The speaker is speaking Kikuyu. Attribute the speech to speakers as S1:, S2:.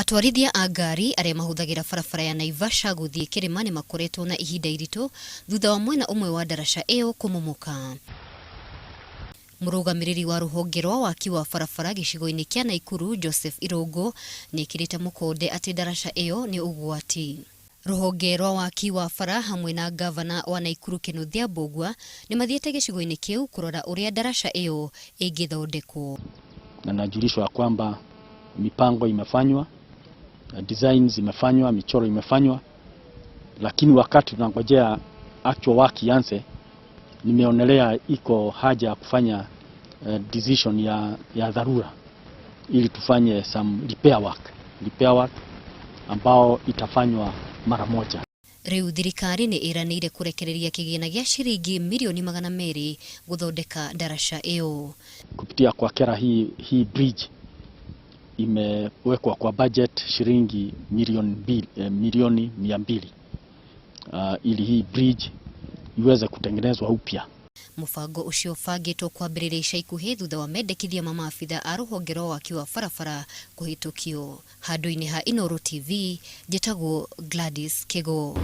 S1: Atwarithia a ngari arĩa mahũthagĩra barabara ya Naivasha gũthiĩ kĩrĩma nĩ makoretwo na ihinda iritũ thutha wa mwena ũmwe wa ndaraca ĩyo kũmomoka. Mũrũgamĩrĩri wa rũhonge rwa waki wa barabara gĩcigo-inĩ kĩa Naikuru Joseph Irũngũ nĩekĩrĩte mũkonde atĩ ndaraca ĩyo nĩ ũgwati. Rũhonge rwa waki wa bara hamwe na ngavana wa Naikuru Kĩnuthia Mbũgua nĩ mathiĩte gĩcigo-inĩ kĩu kũrora ũrĩa ndaraca ĩyo ĩngĩthondekwo.
S2: Na najulishwa kwamba mipango imefanywa, designs zimefanywa, michoro imefanywa, lakini wakati tunangojea actual work ianze, nimeonelea iko haja ya kufanya decision ya dharura ili tufanye some repair work ambao itafanywa mara moja.
S1: Rĩu thirikari nĩ ĩranĩire kũrekereria kĩgĩna gĩa ciringi mirioni 200 gũthondeka ndaraca ĩyo.
S2: Kupitia kwa KeRRA hii bridge imewekwa kwa budget shilingi milioni 2, milioni 200 ili hii bridge iweze kutengenezwa upya.
S1: Mũbango ũcio ũbangĩtwo kwambĩrĩria ica ikuhĩ thutha wa mendekithia ma maabitha a rũhonge rwa waki wa barabara kũhĩtũkio. Handũ-inĩ ha Inooro TV, njĩtagwo Gladys Kĩgo.